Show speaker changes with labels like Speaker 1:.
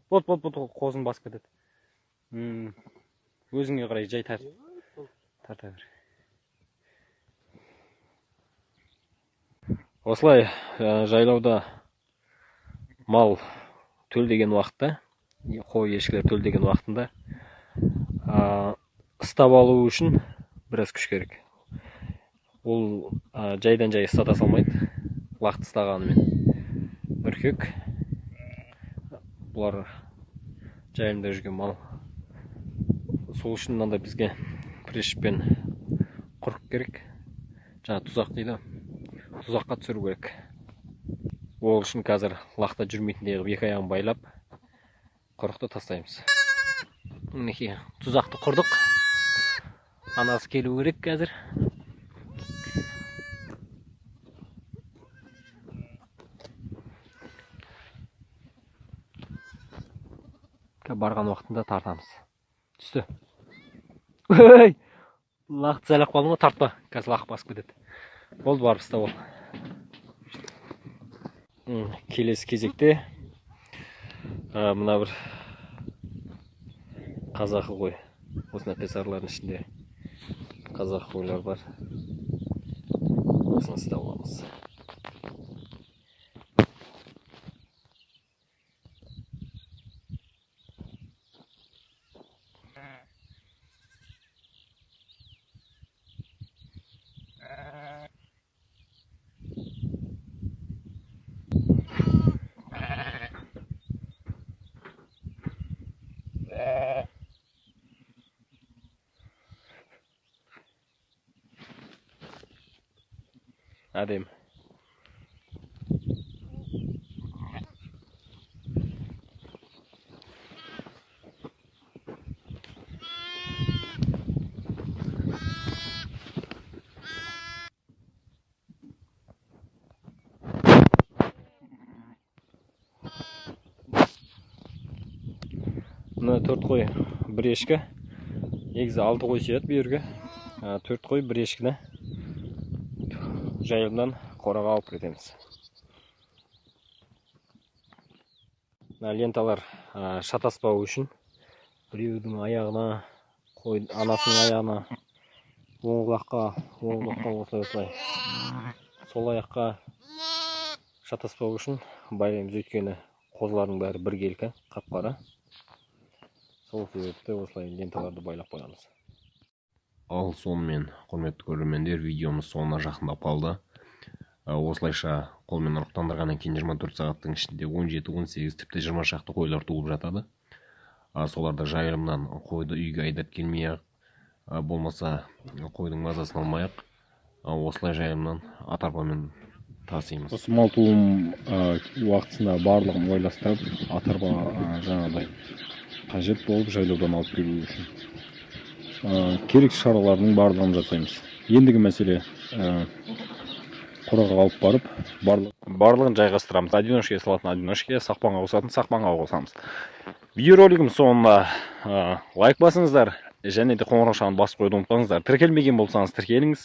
Speaker 1: Болды, болды, болды, қозын басып кетеді. Өзіңе қарай жай тарт. Тарта бер. Осылай жайлауда мал төлдеген уақытта, қой ешкілер төлдеген уақытында, ұстап алу үшін біраз күш керек. Ол жайдан жай ұстата салмайды, лақты ұстағанымен. Үркек. Бұлар жайылымда жүрген мал. Сол үшін мынандай бізге пришпен құрық керек. Жаңа тұзақ дейді. Тұзаққа түсіру керек. Ол үшін қазір лақта жүрмейтіндей қылып екі аяғын байлап, құрықты тастаймыз. Мінекей, тұзақты құрдық. Анасы келу керек қазір. Барған уақытында тартамыз. Түсті. Ой! Лақты сайлап қалдың ғой, тартпа. Қазір лақ басып кетеді. Болды, барып ұстап ал. Келесі кезекте, мына бір қазақы қой. Осындай песарлардың ішінде қазақы қойлар бар. Осыны ұстап аламыз. Әдемі. Мына 4 қой, бір ешкі. Негізі 6 қой сияды бұл жерге. 4 қой, бір ешкіні жайылымнан қораға алып кетеміз. Мына ленталар шатаспау үшін біреудің аяғына, қой анасының аяғына, оң құлаққа, оң құлаққа осылай осылай. Сол аяққа шатаспау үшін байлаймыз, өйткені қозылардың бәрі біркелкі, қап-қара. Сол себепті осылай ленталарды байлап қоямыз.
Speaker 2: Ал сонымен, құрметті көрермендер, видеомыз соңына жақындап қалды. Осылайша қолмен ұрықтандырғаннан кейін 24 сағаттың ішінде 17, 18, тіпті 20 шақты қойлар туып жатады. Соларды жайылымнан қойды үйге айдап келмей-ақ, болмаса қойдың мазасын алмай-ақ, осылай жайылымнан ат арбамен тасимыз.
Speaker 3: Осы мал туым уақытысында барлығын ойластырып, ат арба, жаңағыдай қажет болып жайлаудан алып келу үшін. Керек шаралардың барлығын жасаймыз. Ендігі мәселе, қораға алып барып, барлығын жайғастырамыз. Одиночкеге салатын одиночкеге, сақпанға қосатын сақпанға қосамыз. Видеоролигім соңында, лайк басыңыздар және де қоңыраушаны басып қоюды ұмытпаңыздар. Тіркелмеген болсаңыз тіркеліңіз.